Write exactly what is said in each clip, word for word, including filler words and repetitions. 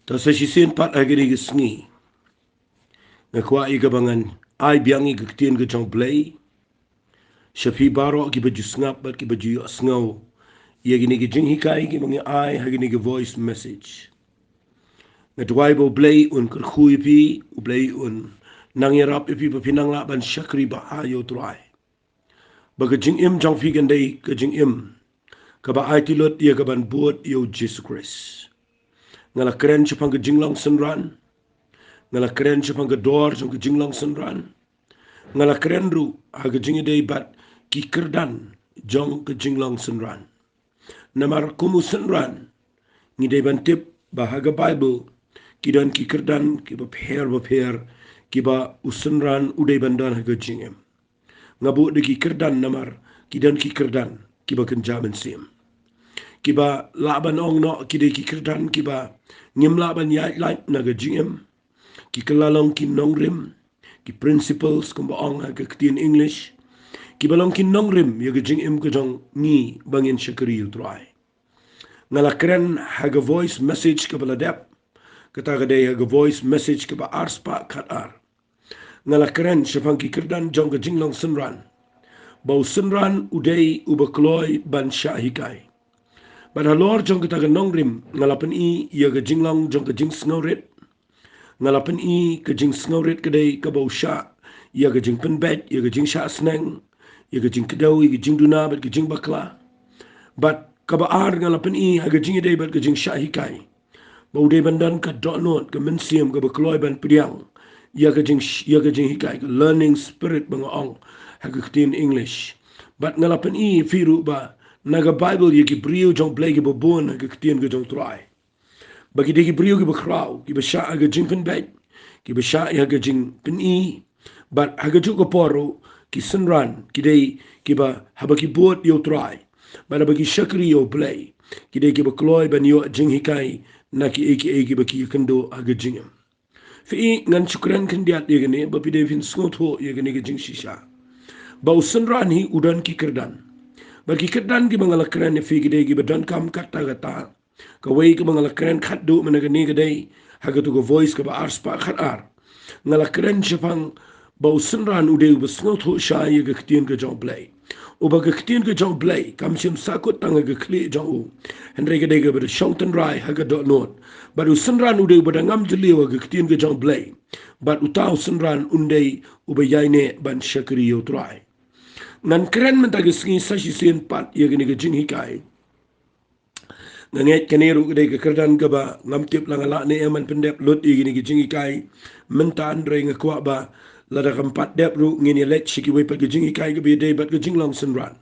Ta sa shisien pat ha kine ki sngi, nga kwah ïa kaba ngan ai biang ïa ka ktien ka jong U Blei sha phi baroh kiba ju sngap bad kiba ju ïohsngew ïa kine ki jinghikai kiba ngi ai ha kine ki voice message. Nga duwai ba U Blei un kyrkhu ïa phi, U Blei un nang ïarap ïa phi ba phin nang lah ban shakri bha ïa U Trai, ba ka jingim jong phi kan dei ka jingim kaba aiti lut ïa kaban bud ïa U Jisu Khrist. Nga la kren shaphang ka jinglong synran. Nga la kren shaphang ka dor jong ka jinglong synran. Nga la kren ruh ha ka jingïadei bad ki kyrdan jong ka jinglong synran. Namar kum u synran, ngi dei ban tip ba ha ka Baibl ki don ki kyrdan kiba pher ba pher kiba u synran u dei ban don ha ka jingim. Nga buh da ki kyrdan namar ki don ki kyrdan kiba kynja mynsiem, kiba lah ban ong noh ki dei ki kyrdan kiba ngim lah ban ïaid lait na ka jingim. Ki kylla long ki nongrim, ki principles kumba ong ha ka ktien English, kiba long ki nongrim ïa ka jingim ka jong ngi ba ngin shakri ïa U Trai. Nga la kren ha ka voice message kaba la dep, kata ka dei ha ka voice message kaba arspah khatar. Nga la kren shaphang ki kyrdan jong ka jinglong synran, ba u synran u dei uba kloi ban shah hikai. Bad halor jong kata ka nongrim nga la pyni ïa ka jinglong jong ka jingsngewrit. Nga la pyni ka jingsngewrit ka dei kaba u shah ïa ka jingpynbeit, ïa ka jingshah sneng, ïa ka jingkdew, ïa ka jingduna bad ka jingbakla. Bad kaba ar, nga la pyni ha ka jingïadei bad ka jingshah hikai, ba u dei ban don ka dohnud, ka mynsiem kaba kloi ban pdiang ïa ka jing, ïa ka jinghikai, ka learning spirit ba nga ong ha ka ktien English. Bad nga la pyni ïa phi ruh ba na ka Baibl ïa ki briew jong U Blei kiba bun ha ka ktien ka jong U Trai, ba ki dei ki briew kiba khraw, kiba shah ha ka jingpynbeit, kiba shah ïa ka jingpyni. Bad ha kajuh ka por ruh ki synran ki dei kiba, haba ki bud ïa U Trai bad haba ki shakri ïa U Blei, ki dei kiba kloi ban ïoh jinghikai na kiei kiei kiba ki ïakynduh ha ka jingim. Phi i, ngan shu kren khyndiat ïa kane ba phi dei phin sngewthuh ïa kane ka jingshisha, ba u synran hi u don ki kyrdan. Bad ki kyrdan kiba nga la kren ïa phi ki dei kiba donkam katta katta. Kawei kaba nga la kren khatduh mynne kane ka dei ha katu ka voice kaba arspah khatar. Nga la kren shaphang ba u synran u dei uba sngewthuh shai ïa ka ktien ka jong U Blei, uba ka ktien ka jong U Blei kam shym sahkut tang ha ka khlieh jong u, hynrei ka dei kaba da shong tynrai ha ka dohnud. Bad u synran u dei uba da ngam jylliew ha ka ktien ka jong U Blei, bad uta u synran un dei uba ïaineh ban shakri ïa U Trai. Ngan kren mynta ka sngi sa shisien pat ïa kane ka jinghikai. Nga ngeit kane ruh ka dei ka kyrdan kaba ngam tip la nga lah ne em ban pyndep lut ïa kine ki jinghikai mynta, hynrei nga kwah ba lada kam pat dep ruh ngin ïa leit sha kiwei pat ki jinghikai kaba ïadei bad ka jinglong synran.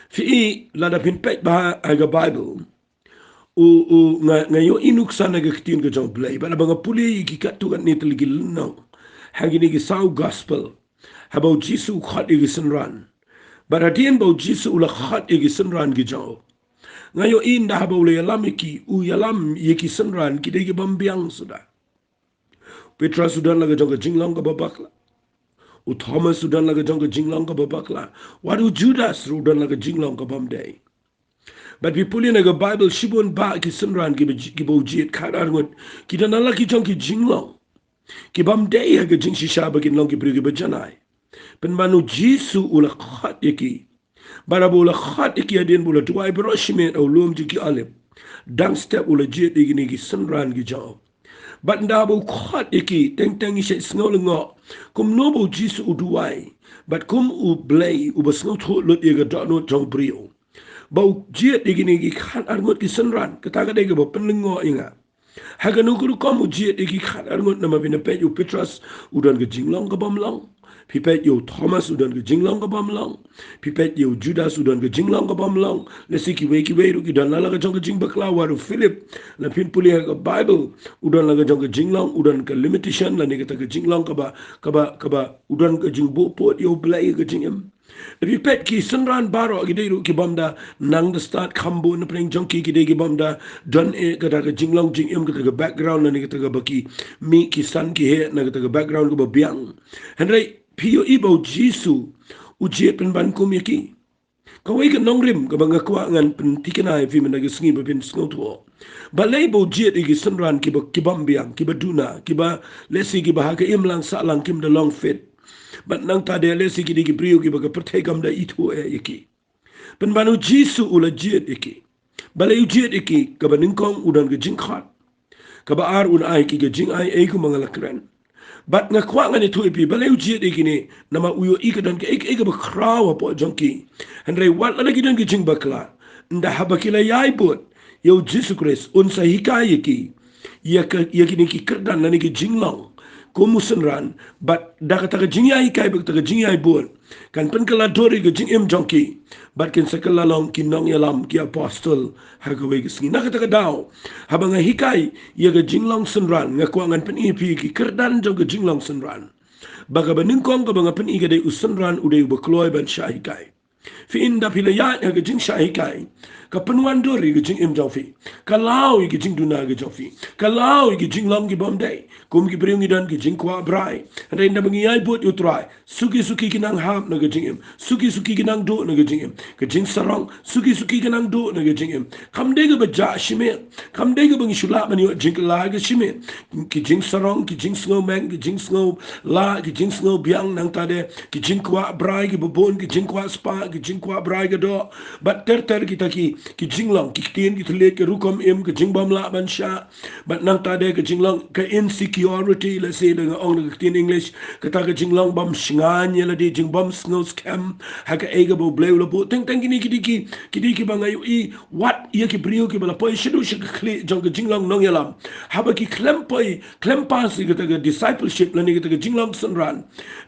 Phi i, lada phin peit bha ha ka Baibl, u, u, nga, nga ïohi nuksan ha ka ktien ka jong U Blei, bad haba nga pule ïa ki katto katne tylli ki lynnong ha kine ki saw gospel, haba U Jisu u khot ïa ki synran, bad hadien ba U Jisu u la khot ïa ki synran ki jong u, nga ïohi ynda haba u la ïalam ïa ki, u ïalam ïa ki synran ki dei ki bym biang suda. Petros u don la ka jong ka jinglong kaba bakla. U Thomas u don la ka jong ka jinglong kaba bakla. Wat u Judas ruh u don la ka jinglong ka bym dei. Bad phi pule na ka Baibl, shibun bah ki synran kiba ji-, kiba u jied khatar ngut ki don la ki jong ki jinglong ki bym dei ha ka jingshisha ba kin long ki briew kiba janai. Pynban U Jisu u la khot ïa ki. Bad haba u la khot ïa ki, hadien ba u la duwai baroh shimet ha u lum jong ki Olib, dang step u la jied ïa kine ki synran ki jong u. Bad ynda ba u khot ïa ki, teng teng ngi shait sngew lyngngoh kumno ba U Jisu u duwai, bad kum U Blei uba sngewthuh lut ïa ka dohnud jong u briew, ba u jied ïa kine ki khatar ngut ki synran. Kata ka dei kaba pynlyngngoh ïa nga. Ha kano ka rukom u jied ïa ki khatar ngut, namar phin peit, u Petros u don ka jinglong ka bym long. Phi peit ïa u Thomas u don ka jinglong ka bym long. Phi peit ïa u Judas u don ka jinglong ka bym long. Lehse kiwei kiwei ruh ki don la la ka jong ka jingbakla. Wat u Philip, lada phin pule ha ka Baibl, u don la ka jong ka jinglong, u don ka limitation lane kata ka jinglong kaba, kaba, kaba u don ka jingbuh pud ïa U Blei ha ka jingim. Phi peit ki synran baroh ki dei ruh ki bym da nang da stad kham bun na pdeng jong ki, ki dei ki bym da don eh kata ka jinglong jingim, kata ka background lane kata kaba ki mih ki san ki heh na kata ka background kaba biang. Hynrei phi ïohi ba U Jisu u jied pynban kum ïa ki. Kawei ka nongrim kaba nga kwah ngan pynthikna ïa phi mynta ka sngi ba phin sngewthuh. Balei ba u jied ïa ki synran kiba, ki bym biang, kiba duna, kiba lehse kiba ha ka imlang sahlang kim da long fit. Bad nangta de lehse ki dei ki briew kiba ka pyrthei kam da ithuh eh ïa ki. Pynban u Jisu u la jied ïa ki. Balei u jied ïa ki? Kaba nyngkong u don ka jingkhot. Kaba ar un ai ki ka jingai ei kumba nga la kren. Bad nga kwah ngan ïathuh ïa phi balei u jied ïa kine, namar u ïohi ka don kaei kaei kaba khraw hapoh jong ki. Hynrei wat lada ki don ka jingbakla, ynda haba ki la ïai bud ïa u Jisu Khrist, un sa hikai ïa ki ïa ka, ïa kine ki kyrdan lane ki jinglong kum u synran, bad da kata ka jingïahikai bad kata ka jingïaibud kan pynkylla dur ïa ka jingim jong ki, bad kin sa kylla long ki nongïalam, ki apostol ha kawei ka sngi. Na kata ka daw, haba nga hikai ïa ka jinglong synran, nga kwah ngan pyni ïa phi ki kyrdan jong ka jinglong synran. Ba kaba nyngkong kaba nga pyni ka dei u synran u dei uba kloi ban shah hikai. Phi, ynda phi la ïaid ha ka jingshah hikai, ka pynwan dur ïa ka jingim jong phi. Ka law ïa ka jingduna ka jong phi. Ka law ïa ka jinglong ki bym dei. Kum ki briew ngi don ka jingkwah brai. Hynrei ynda ba ngi ïai bud ïa u Trai, suki suki ki nang hap na ka jingim. Suki suki ki nang duh na ka jingim. Ka jingsarong, suki suki ki nang duh na ka jingim. Kam dei kaba jah shimet. Kam dei kaba ngi shu lah ban ïoh jingkylla ka shimet. Ki jingsarong, ki jingsngew meng, ki jingsngew lah, ki jingsngew biang, nangta de ki jingkwah brai kiba bun, ki jingkwah spah, ki jingkwah brai ka doh. Bad ter ter kita ki, ki jinglong, ki ktien ki thylliej, ki rukom im, ki jingbym lah ban shah. Bad nangta de ka jinglong ka insecurity, lehse da nga ong da ka ktien English, kata ka jinglong bym shngaiñ ïa lade, jingbym sngew skhem ha kaei kaba U Blei u la buh. Teng teng kine ki dei ki, ki dei kiba nga ïohi wat ïa ki briew kiba la poi shaduh sha ka khlieh jong ka jinglong nongïalam. Haba ki khlem poi, khlem pass ïa kata ka discipleship lane kata ka jinglong synran,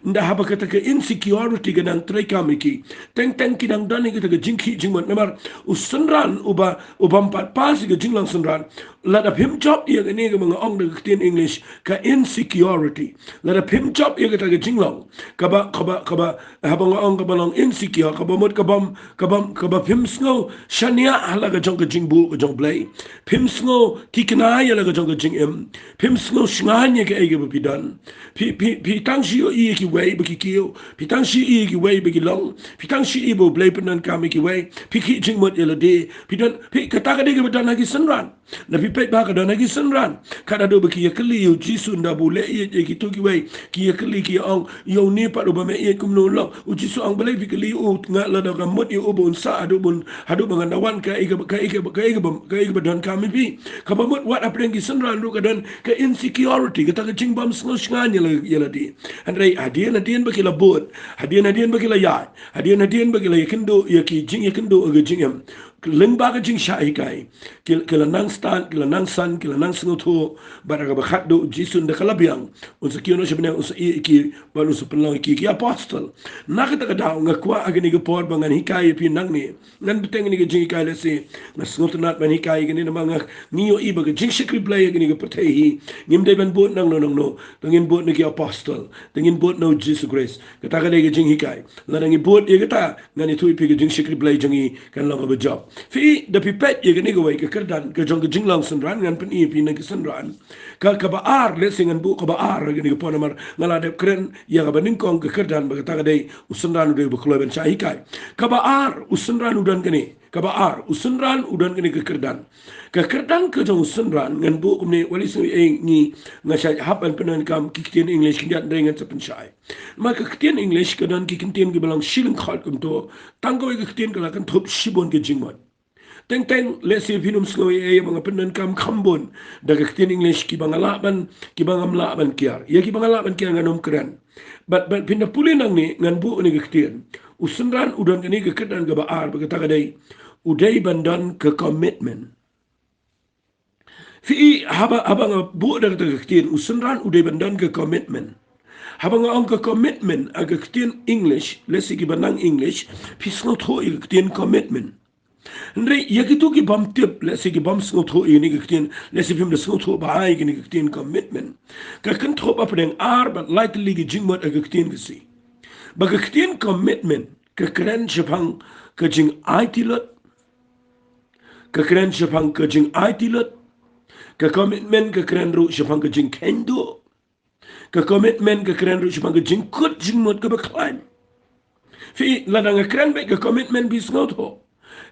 ynda haba kata ka insecurity ka nang treikam ïa ki, teng teng ki nang don ïa kata ka jingkhih jingmut. Namar u synran uba, u bym pat pass ïa ka jinglong synran, lada phim jop ïa kane kaba nga ong da ka ktien English ka insecurity, lada phim jop ïa kata ka jinglong kaba, kaba, kaba, haba nga ong kaba long insecure, kaba mut ka bym, ka bym, kaba phim sngew shaniah ha la ka jong ka jingbuh ka jong U Blei. Phim sngew thikna ïa la ka jong ka jingim. Phim sngew shngaiñ ïa kaei kaba phi don. Phi, phi, phi tang shu ïohi ïa kiwei ba ki kiew. Phi tang shu ïohi ïa kiwei ba ki long. Phi tang shu ïohi ba U Blei pyndonkam ïa kiwei. Phi khih jingmut ïa lade. Phi don, phi, kata ka dei kaba don ha ki synran. Lada phi peit bha ka don ha ki synran. Kat haduh ba ki ïakylli ïa U Jisu ynda ba u leh ïeit ïa kito kiwei. Ki ïakylli, ki ïa ong, ïa une pat uba me ïeit kumno u long. U Jisu ong, balei phi kylli ïa u? Nga lada nga mut ïa u ba un sah haduh ba un, haduh ba ngan da wan, kaei kaba, kaei kaba, kaei kaba, kaei kaba donkam ïa phi. Kaba mut wat hapdeng ki synran ruh ka don ka insecurity, kata ka jingbym sngew shngaiñ ïa la, ïa lade. Hynrei hadien hadien ba ki la bud, hadien hadien ba ki la ïaid, hadien hadien ba ki la ïakynduh ïa ki jingïakynduh ha ka jingim, lyngba ka jingshah hikai, ki, ki la nang stad, ki la nang san, ki la nang sngewthuh. Bad ha kaba khatduh, U Jisu ynda ka la biang, un sa kiew noh sha bneng, un sa ïeh ïa ki, bad un sa pynlong ïa ki ki apostol. Na kata ka daw nga kwah ha kane ka por ba ngan hikai ïa phi nangne. Ngan bteng ïa kane ka jinghikai, lehse nga sngewtynnat ban hikai ïa kane namar nga, ngi ïohi ba ka jingshakri Blei ha kane ka pyrthei hi, ngim dei ban bud nangno nangno. Te ngin bud na ki apostol, te ngin bud na U Jisu Khrist. Kata ka dei ka jinghikai. Lada ngi bud ïa kata, ngan ïathuh ïa phi ka jingshakri Blei jong ngi kan long kaba jop. Phi, da phi peit ïa kane kawei ka kyrdan ka jong ka jinglong synran, ngan pyni ïa phi na ki synran. Ka, kaba ar, lehse ngan buh kaba ar ha kane ka por namar nga la dep kren ïa kaba nyngkong ka kyrdan ba kata ka dei u synran u dei uba kloi ban shah hikai. Kaba ar, u synran u don kane. Kaba ar, u synran u don kane ka kyrdan. Ka kyrdan ka jong u synran ngan buh kumne, wat la sngew ei ngi, nga shait hap ban pyndonkam ki ktien English khyndiat, hynrei ngan sa pynshai. Ma ka ktien English ka don ki kyntien kiba long shi lyngkhot kumto. Tang kawei ka ktien ka la kynthup shibun ka jingmut. Teng teng, lehse phin ym sngew ei ei ba nga pyndonkam kham bun da ka ktien English kiba nga lah ban, kiba ngam lah ban kiar. Ïa kiba nga lah ban kiar ngan ym kren. Bad, bad phin da pule nangne, ngan buh kane ka ktien. U synran u don kane ka kyrdan kaba ar, ba kata ka dei, u dei ban don ka commitment. Phi, haba, haba nga buh da kata ka ktien, u synran u dei ban don ka commitment. Haba nga ong ka commitment ha ka ktien English, lehse kiba nang English, phi sngewthuh ïa ka ktien commitment. Hynrei ïa kito ki bym tip, lehse ki bym sngewthuh ïa kane ka ktien, lehse phim da sngewthuh bha ïa kane ka ktien commitment. Ka kynthup hapdeng ar bad lai tylli ki jingmut ha ka ktien Khasi. Ba ka ktien commitment ka kren shaphang ka jingaiti lut. Ka kren shaphang ka jingaiti lut. Ka commitment ka kren ruh shaphang ka jingkheiñ duh. Ka commitment ka kren ruh shaphang ka jingkut jingmut kaba khlaiñ. Phi, lada nga kren beit ka commitment, phi sngewthuh,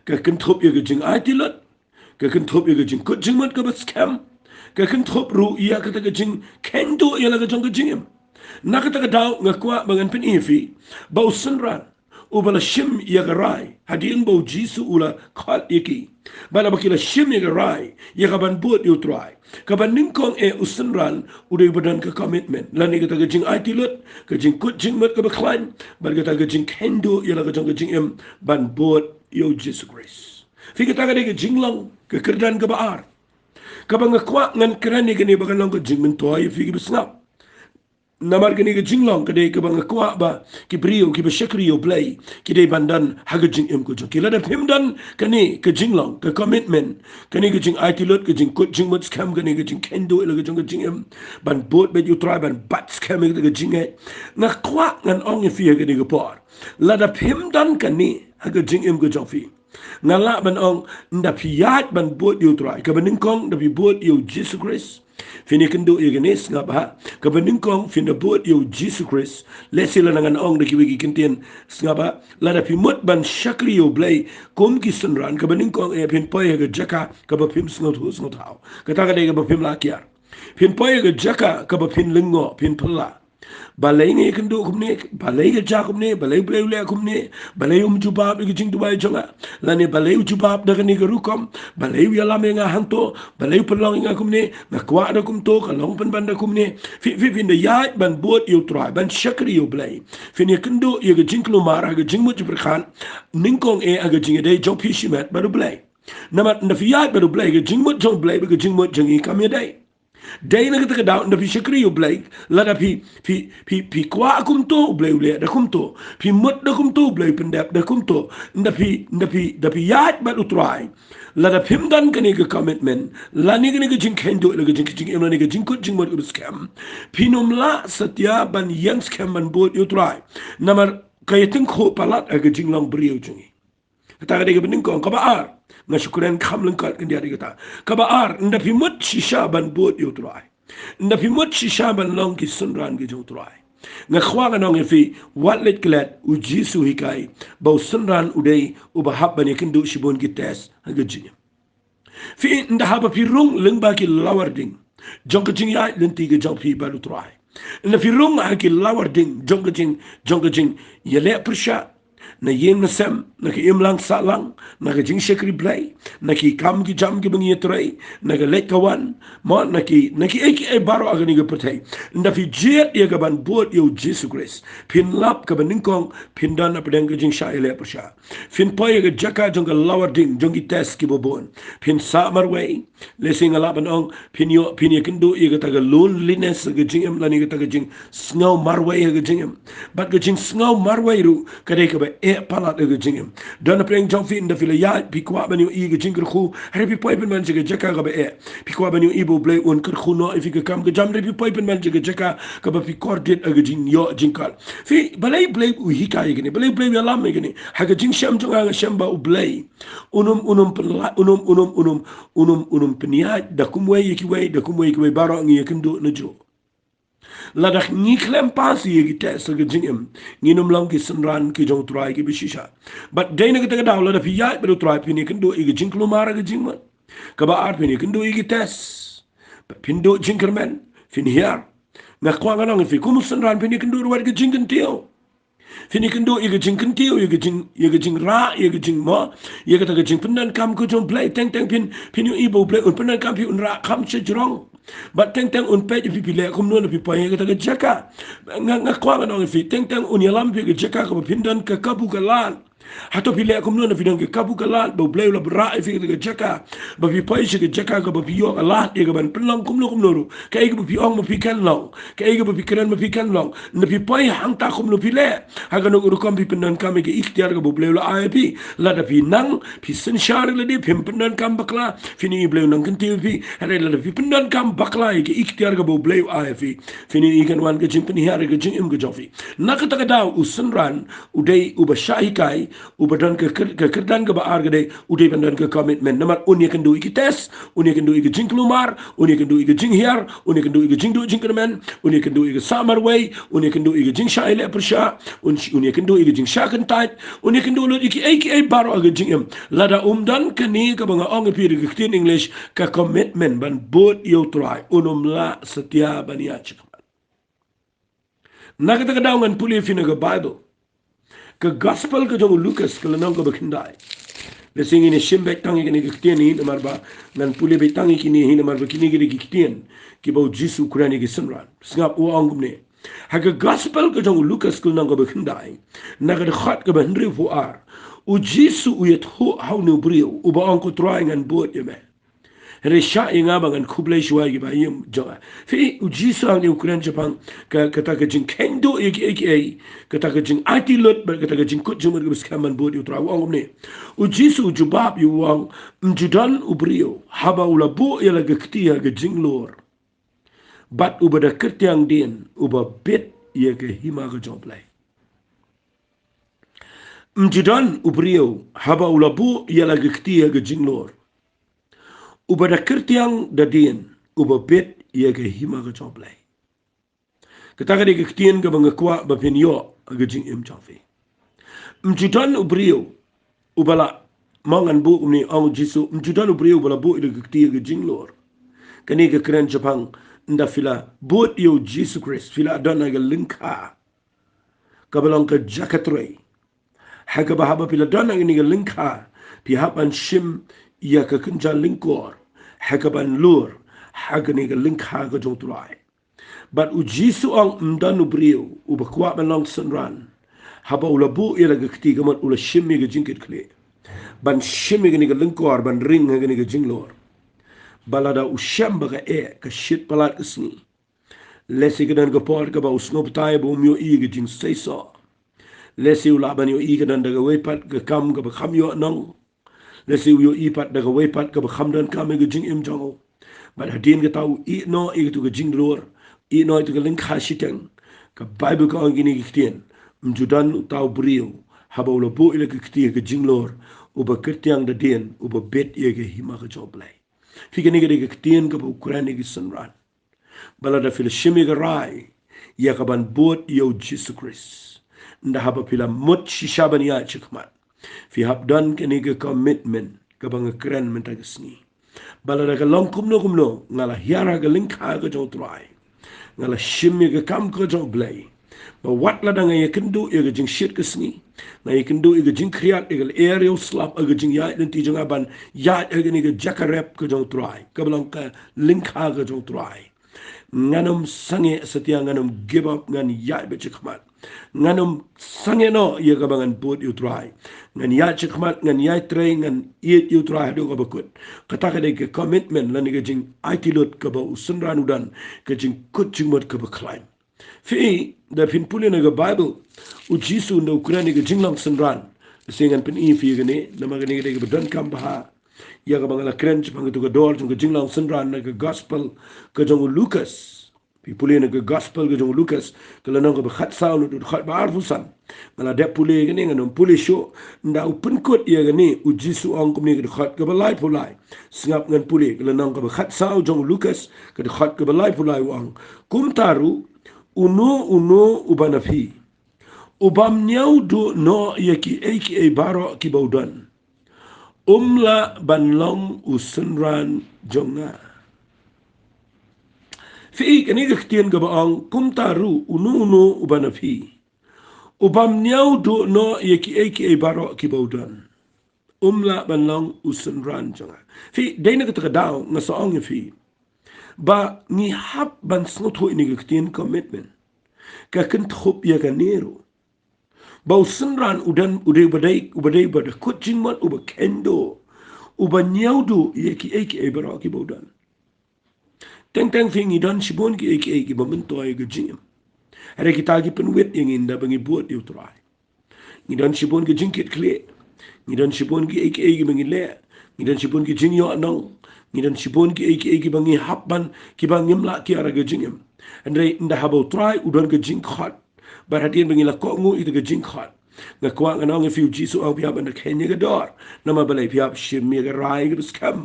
ka kynthup ïa ka jingaiti lut, ka kynthup ïa ka jingkut jingmut kaba skhem, ka kynthup ruh ïa kata ka jingkheiñ duh ïa la ka jong ka jingim. Na kata ka daw nga kwah ba ngan pyni ïa phi ba u synran uba la shim ïa ka rai hadien ba u Jisu u la khot ïa ki, bad ba ki la shim ïa ka rai ïa ka ban bud ïa u Trai, kaba nyngkong eh u synran u dei ba don ka commitment, lane kata ka jingaiti lut, ka jingkut jingmut kaba khlaiñ, bad kata ka jingkheiñ duh ïa la ka jong ka jingim ban bud ïa u Jisu Khrist. Phi, kata ka dei ka jinglong ka kyrdan kaba ar kaba nga kwah ngan kren ïa kane ba kan long ka jingmyntoi ïa phi kiba sngap. Namar kane ka jinglong ka dei kaba nga kwah ba ki briew kiba shakri ïa u Blei ki dei ban don ha ka jingim ka jong ki. Lada phim don kane ka jinglong, ka commitment, kane ka jingaiti lut, ka jingkut jingmut skhem, kane ka jingkheiñ duh ïa la ka jong ka jingim ban bud beit ïa u Trai, ban bat skhem ïa ka jingngeit, nga kwah ngan ong ïa phi ha kane ka por, lada phim don kane ha ka jingim ka jong phi, nga lah ban ong, ynda phi ïaid ban bud ïa u Trai, kaba nyngkong da phi bud ïa u Jisu Khrist. Phin ïakynduh ïa kane, sngap ha. Kaba nyngkong phin da bud ïa u Jisu Khrist. Lehse lada ngan ong da kiwei ki kyntien, sngap ha, lada phi mut ban shakri ïa u Blei kum ki synran, kaba nyngkong eh phin poi ha ka jaka kaba phim sngewthuh sngewthaw. Kata ka dei kaba phim lah kiar. Phin poi ha ka jaka kaba phin lyngngoh, phin phylla. Balei nga ïakynduh kumne, balei ka jia kumne, balei u Blei u leh kumne, balei um jubab ïa ka jingduwai jong nga, lane balei u jubab da kane ka rukom, balei u ïalam ïa nga hangto, balei u pynlong ïa nga kumne, nga kwah da kumto, ka long pynban da kumne. Phi, phi, phin da ïaid ban bud ïa u Trai, ban shakri ïa u Blei, phin ïakynduh ïa ka jingkulmar ha ka jingmut jingpyrkhat, nyngkong eh ha ka jingïadei jong phi shimet bad u Blei. Namar ynda phi ïaid bad u Blei, ka jingmut jong u Blei bad ka jingmut jong ngi kam ïadei. Dei na kata ka daw, ynda phi shakri ïa u Blei, lada phi, phi, phi, phi kwah kumto, u Blei u leh da kumto. Phi mut da kumto, u Blei u pyndep da kumto. Ynda phi, ynda phi, ynda phi ïaid bad u Trai, lada phim don kane ka commitment, lane kane ka jingkheiñ duh, la ka jing, ka jingim, lane ka jingkut jingmut kaba skhem, phin ym lah satia ban ïeng skhem ban bud ïa u Trai. Namar ka ïatyngkhuh palat ha ka jinglong briew jong ngi. Kata ka dei kaba nyngkong. Kaba ar, nga shu kren kham lyngkot khyndiat ïa kata. Kaba ar, ynda phi mut shisha ban bud ïa u Trai, ynda phi mut shisha ban long ki synran ki jong u Trai, nga kwah ngan ong ïa phi, wat leit klet, u Jisu u hikai ba u synran u dei uba hap ban ïakynduh shibun ki test ha ka jingim. Phi, ynda haba phi rung lyngba ki lawar ding jong ka jingïaid lynti ka jong phi bad u Trai, ynda phi rung ha ki lawar ding jong ka jing, jong ka jingïaleh pyrshah, na ïing na sem, na ka imlang sahlang, na ka jingshakri Blei, na ki kam ki jam kiba ngi ïatrei, na ka leit ka wan, mo, na ki, na kiei kiei baroh ha kane ka pyrthei, ynda phi jied ïa ka ban bud ïa u Jisu Khrist, phin lap, kaba nyngkong phin don hapdeng ka jingshah ïaleh pyrshah. Phin poi ha ka jaka jong ka lawar ding jong ki test kiba bun. Phin sah marwei. Lehse nga lah ban ong, phin ïoh, phin ïakynduh ïa kata ka loneliness ha ka jingim, lane kata ka jingsngew marwei ha ka jingim. Bad ka jingsngew marwei ruh ka dei kaba eh palat ha ka jingim. Don hapdeng jong phi, ynda phi la ïaid, phi kwah ban ïohi ïa ka jingkyrkhu, hynrei phi poi pynban sha ka jaka kaba eh. Phi kwah ban ïohi ba u Blei un kyrkhu noh ïa phi ka kam ka jam, hynrei phi poi pynban sha ka jaka kaba phi kordit ha ka jingïoh jingkot. Phi, balei u Blei u hikai ïa kane, balei u Blei u ïalam ïa kane? Ha ka jingshem jong nga, nga shem ba u Blei un ym, un ym pynla-, un ym, un ym, un ym, un ym, un ym pynïaid da kumwei ïa kiwei, da kumwei ïa kiwei, baroh ngi ïakynduh najuh. Lada ngi khlem pass ïa ki test ha ka jingim, ngin ym long ki synran ki jong u Trai kiba shisha. Bad dei na kata ka daw, lada phi ïaid bad u Trai, phin ïakynduh ïa ka jingkulmar ha ka jingmut. Kaba ar, phin ïakynduh ïa ki test. Bad phin duh jingkyrmen, phin hiar. Nga kwah ngan ong ïa phi, kum u synran phin ïakynduh ruh ïa ka jingkyntiew. Phin ïakynduh ïa ka jingkyntiew, ïa ka jing, ïa ka jingrah, ïa ka jingmo, ïa kata ka jingpyndonkam ka jong u Blei. Teng teng phin, phin ïohi ba u Blei un pyndonkam ïa phi, un rah kham shajrong. Bad teng teng un peit ïa phi, phi leh kumno ynda phi poi ha kata ka jaka. Nga, nga kwah ngan ong ïa phi, teng teng un ïalam ïa phi ha ka jaka kaba phin don ka kabu ka lad. Hato phi leh kumno ynda phi don ka kabu ka lad, ba u Blei u la rah ïa phi ha kata ka jaka, ba phi poi sha ka jaka kaba phi ïoh ka lad ïa ka ban pynlong kumno kumno ruh? Kaei kaba phi ong ba phi kan long, kaei kaba phi kren ba phi kan long, ynda phi poi hangta kumno phi leh? Ha kano ka rukom phi pyndonkam ïa ka iktiar kaba u Blei u la ai ïa phi? Lada phi nang, phi synshar ïa lade, phim pyndonkam bakla, phin ïohi u Blei u nang kyntiew ïa phi. Hynrei lada phi pyndonkam bakla ïa ka iktiar kaba u Blei u ai ïa phi, phin ïohi kan wan ka jingpynhiar ïa ka jingim ka jong phi. Na kata ka daw u synran u dei uba shah hikai Uba don ka kyr-, ka kyrdan kaba ar ka dei, u dei ban don ka commitment. Namar un ïakynduh ïa ki test, un ïakynduh ïa ka jingkulmar, un ïakynduh ïa ka jinghiar, un ïakynduh ïa ka jingduh jingkyrmen, un ïakynduh ïa ka sah marwei, un ïakynduh ïa ka jingshah ïaleh pyrshah, un sh-, un ïakynduh ïa ka jingshah kyntait, un ïakynduh lut ïa kiei kiei baroh ha ka jingim. Lada um don kane kaba nga ong ïa phi da ka ktien English, ka commitment ban bud ïa U Trai, un ym lah satia ban ïaid shakhmat. Na kata ka daw ngan pule ïa phi na ka Bible. Ka Gospel ka jong u Lukas ka lynnong kaba khyndai. Lehse ngin ïa shim beit tang ïa kine ki ktien hi namar ba ngan pule beit tang ïa kine hi namar ba kine ki dei ki ktien kiba u Jisu u kren ïa ki synran. Sngap, u ong kumne. Ha ka Gospel ka jong u Lukas ka lynnong kaba khyndai, na ka dkhot kaba hynriewphew ar, u Jisu u ïathuh ha une u briew uba ong, ko Trai, ngan bud ïa me. Hynrei shah ïa nga ba ngan khublei shuwa ïa ki bahaïing jong nga. Phi, u Jisu hangne u kren shaphang ka, kata ka jingkheiñ duh ïa kiei kiei, kata ka jingaiti lut bad kata ka jingkut jingmut kaba skhem ban bud ïa U Trai, u ong kumne. U Jisu u jubab ïa u, u ong, ym ju don u briew haba u la buh ïa la ka kti ha ka jinglur bad uba da kyrtiang dien uba bit ïa ka hima ka jong U Blei. Ym ju don u briew haba u la buh ïa la ka kti ha ka jinglur uba da kyrtiang da dien uba bit ïa ka hima ka jong U Blei. Kata ka dei ka ktien kaba nga kwah ba phin ïoh ha ka jingim jong phi. Ym ju don u briew uba la, ma ngan buh kumne, ong u Jisu, ym ju don u briew uba la buh ïa la ka kti ha ka jinglur. Kane ka kren shaphang ynda phi la bud ïa u Jisu Khrist, phi la don ha ka lyngkha kaba long ka jaka trei. Ha kaba haba phi la don ha kane ka lyngkha, phi hap ban shim ïa ka kynja lyngkor ha kaban lur ha kane ka lyngkha ka jong U Trai. Bad u Jisu u ong ym don u briew uba kwah ban long synran haba u la buh ïa la ka kti, ka mut u la shim ïa ka jingkitkhlieh ban shim ïa kane ka lyngkor ban ring ha kane ka jinglur. Ba lada u shem ba ka eh, ka shit palat ka sngi, lehse ka don ka por kaba u sngewbha ba um ïohi ka jingseisoh. Lehse u lah ban ïohi ka don da kawei pat ka kam kaba kham ïoh nong. Lehse u ïohi pat da kawei pat kaba kham donkam ha ka jingim jong u. Bad hadien kata u ïeh noh ïa katu ka jinglur, ïeh noh ïa katu ka lyngkha shiteng. Ka Baibl ka ong kine ki ktien, ym ju don uta u briew haba u la buh ïa la ka kti ha ka jinglur uba kyrtiang da dien uba bit ïa ka hima ka jong U Blei. Phi, kane ka dei ka ktien kaba u kren ïa ki synran. Ba lada phi la shim ïa ka rai ïa kaban bud ïa u Jisu Khrist, ynda haba phi la mut shisha ban ïaid shakhmat, phi hap don kane ka commitment kaba nga kren mynta ka sngi. Ba lada ka long kumno kumno, nga la hiar ha ka lyngkha ka jong U Trai, nga la shim ïa ka kam ka jong U Blei. Ba wat lada nga ïakynduh ïa ka jingshit ka sngi, nga ïakynduh ïa ka jingkhriat, ïa ka lyer ïa u slap ha ka jingïaid lynti jong nga ban ïaid ha kane ka jaka rep ka jong U Trai, kaba long ka lyngkha ka jong U Trai, ngan ym sangeh satia, ngan ym give up, ngan ïaid beit shakhmat. Ngan ym sangeh noh ïa kaba ngan bud ïa U Trai. Ngan ïaid shakhmat, ngan ïaid trei, ngan ïeit ïa U Trai haduh kaba kut. Kata ka dei ka commitment lane ka jingaiti lut kaba u synran u don, ka jingkut jingmut kaba khlaiñ. Phi, da phin pule na ka Baibl, u Jisu ynda u kren ïa ka jinglong synran, lehse ngan pyni ïa phi ïa kane, namar kane ka dei kaba donkam bha ïa kaba nga la kren shaphang katu ka dor jong ka jinglong synran na ka Gospel ka jong u Lukas. Phi pule na ka Gospel ka jong u Lukas, ka lynnong kaba khatsaw, na ka dkhot ba arphew san. Nga la dep pule ïa kane, ngan ym pule shuh. Ynda u pynkut ïa kane, u Jisu u ong kumne, ka dkhot kaba laiphew lai. Sngap, ngan pule, ka lynnong kaba khatsaw jong u Lukas, ka dkhot kaba laiphew lai, u ong, kumta ruh, uno uno uba na phi u bym ñiewduh noh ïa kiei kiei baroh kiba u don, um lah ban long u synran jong nga. Phi, kane ka ktien kaba ong, kumta ruh, uno uno uba na phi u bym ñiewduh noh ïa kiei kiei baroh kiba u don, um lah ban long u synran jong nga. Phi, dei na kata ka daw nga sa ong ïa phi ba ngi hap ban sngewthuh ïa kane ka ktien commitment. Ka kynthup ïa kane ruh, ba u synran u don, u dei uba dei, uba dei uba da kut jingmut, uba kheiñ duh, uba ñiewduh ïa kiei kiei baroh kiba u don. Teng teng phi, ngi don shibun kiei kiei kiba myntoi ha ka jingim. Hynrei kita ki pynwit ïa ngi ynda ba ngi bud ïa U Trai. Ngi don shibun ki jingkitkhlieh. Ngi don shibun kiei kiei kiba ngi leh. Ngi don shibun ki jingïohnong. Ngi don shibun kiei kiei kiba ngi hap ban, kiba ngim lah kiar ha ka jingim. Hynrei ynda haba U Trai u don ka jingkhot, bad hadien ba ngi la kohnguh ïa ka jingkhot, Nga kwah ngan ong ïa phi, u Jisu u ong phi hap ban da kheiñ ïa ka dor. Namar balei? Phi hap shim ïa ka rai kaba skhem.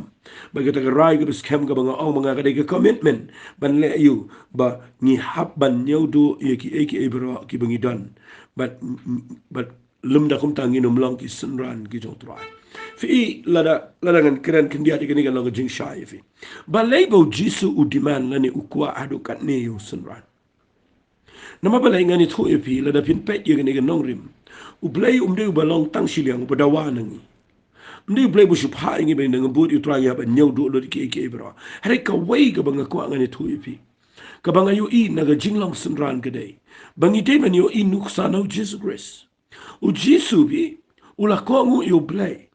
Bad kata ka rai kaba skhem kaba nga ong ma nga ka dei ka commitment ban leh ïa u ba ngi hap ban ñiewduh ïa kiei kiei baroh kiba ngi don. Bad, bad lymda kumta ngin ym long ki synran ki jong u Trai. Phi i, lada, lada ngan kren khyndiat ïa kane kan long ka jingshai ïa phi. Balei ba u Jisu u demand lane u kwah haduh katne ïa u synran? Namar balei? Ngan ïathuh ïa phi, lada phin peit ïa kane ka nongrim, u Blei um dei uba long tang shiliang, uba dawa na ngi. Um dei u Blei uba shu phah ïa ngi ba ngin bud ïa u Trai, ngi hap ban ñiewduh lut ïa kiei kiei baroh. Hynrei kawei kaba nga kwah ngan ïathuh ïa phi, kaba nga ïohi na ka jinglong synran ka dei ba ngi dei ban ïohi nuksa na u Jisu Khrist. U Jisu phi, u la kohnguh ïa u Blei.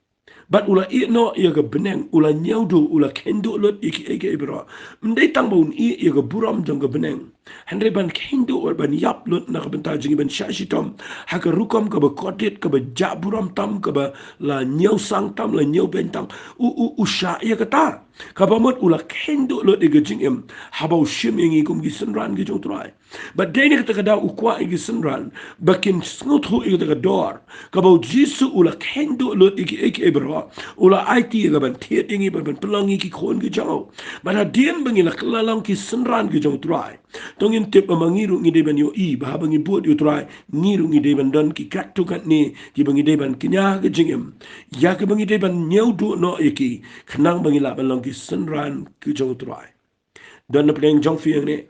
Bad u la ïeh noh ïa ka bneng, u la ñiewduh, u la kheiñduh lut ïa kiei kiei baroh. Ym dei tang ba un ïeh ïa ka burom jong ka bneng, hynrei ban kheiñduh, ban ïap lut na ka bynta jong ngi, ban shah shitom ha ka rukom kaba kordit, kaba jah burom tam, kaba la ñiewsang tam, la ñiewbeiñ tam. U, u, u shah ïa kata. Kaba mut u la kheiñduh lut ïa ka jingim haba u shim ïa ngi kum ki synran ki jong u Trai. Bad dei na kata ka daw u kwah ïa ki synran ba kin sngewthuh ïa kata ka dor kaba u Jisu u la kheiñduh lut ïa kiei kiei baroh. U la aiti ïa ka ban thied ïa ngi, ban, ban pynlong ïa ngi ki khun ki jong u. Bad hadien ba ngi la kylla long ki synran ki jong u Trai, to ngin tip ba ma ngi ruh ngi dei ban ïohi ba haba ngi bud ïa u Trai, ngi ruh ngi dei ban don ki katto katne kiba ngi dei ban kñia ha ka jingim, ïa kiba ngi dei ban ñiewduh noh ïa ki, khnang ba ngi lah ban long ki synran ki jong u Trai. Don na pdeng jong phi hangne,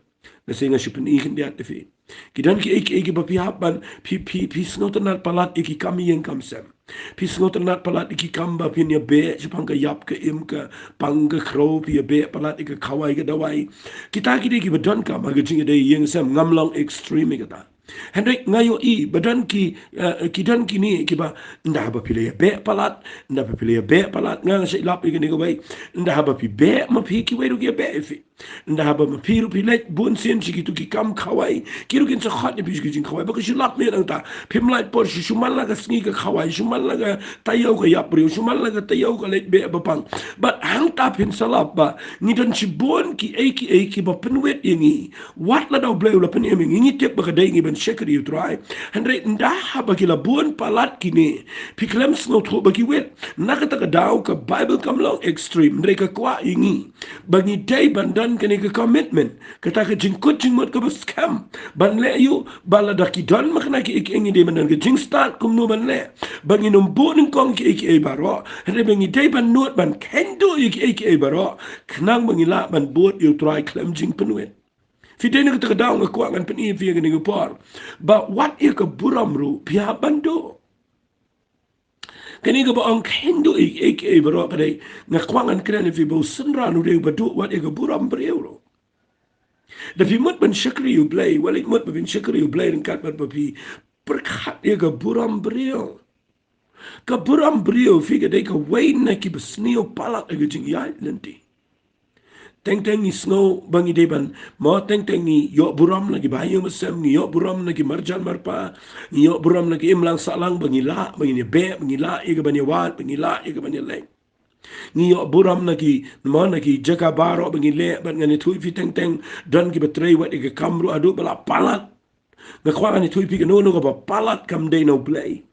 lehse nga shu pyni khyndiat ïa phi. Ki don kiei kiei kiba phi hap ban, phi, phi, phi sngewtynnat palat ïa ki kam ïing kam sem. Phi sngewtynnat palat ïa ki kam ba phin ïa beh shaphang ka ïap ka im, ka pang ka khrew, phi ïa beh palat ïa ka khawai ka dawai. Kita ki dei kiba donkam ha ka jingïadei ïing sem, ngam long extreme ïa kata. Hynrei nga ïohi ba don ki, eh, ki don kine kiba, ynda haba phi la ïa beh palat, ynda haba phi la ïa beh palat, nga, nga shait lap ïa kane kawei. Ynda haba phi beh ma phi, kiwei ruh ki ïa beh ïa phi. Ynda haba ma phi ruh phi leit bun sien sha kito ki kam khawai, ki ruh kin sa khot ïa phi sha ki jingkhawai. Ba ka shu lap miet nangta, phim lait por, shu, shu man la ka sngi ka khawai, shu man la ka taïew ka ïap briew, shu man la ka taïew ka leit beh ba pang. Bad hangta phin sa lap ba ngi don shibun kiei kiei kiba pynwit ïa ngi. Wat lada u Blei u la pynim ïa ngi, ngi tip ba ka dei ngi ban shakri ïa u Trai. Hynrei ynda haba ki la bun palat kine, phi khlem sngewthuh ba ki wit. Na kata ka daw ka Baibl kam long extreme, hynrei ka kwah ïa ngi ba ngi dei ban don kane ka commitment, kata ka jingkut jingmut kaba skhem ban leh ïa u, ba lada ki don ma kane kiei kiei, ngi dei ban don ka jingstad kumno ban leh ba ngin ym buh nyngkong kiei kiei baroh, hynrei ba ngi dei ban nud ban kheiñduh ïa kiei kiei baroh, khnang ba ngi lah ban bud ïa u Trai khlem jingpynwit. Phi, dei na kata ka daw nga kwah ngan pyni ïa phi ha kane ka por ba wat ïa ka burom ruh phi hap ban duh. Kane kaba ong kheiñduh ïa kiei kiei baroh ka dei, nga kwah ngan kren ïa phi ba u synran u dei uba duh wat ïa ka burom briew ruh. Da phi mut ban shakri ïa u Blei, wat leit mut ba phin shakri ïa u Blei ryngkat bad ba phi pyrkhat ïa ka burom briew. Ka burom briew, phi, ka dei kawei na kiba sniew palat ha ka jingïaid lynti. Teng teng ngi sngew ba ngi dei ban, mo, teng teng ngi ïoh burom na ki bahaïing bahasem, ngi ïoh burom na ki marjan marpa, ngi ïoh burom na ki imlang sahlang ba ngi lah, ba ngin ïa beh, ba ngi lah ïa ka ban ïa wad, ba ngi lah ïa ka ban ïa leit. Ngi ïoh burom na ki, mo, na ki jaka baroh ba ngi leh, bad ngan ïathuh ïa phi, teng teng don kiba trei wat ïa ka kam ruh haduh ba la palat. Nga kwah ngan ïathuh ïa phi, kano kano kaba palat kam dei na u Blei.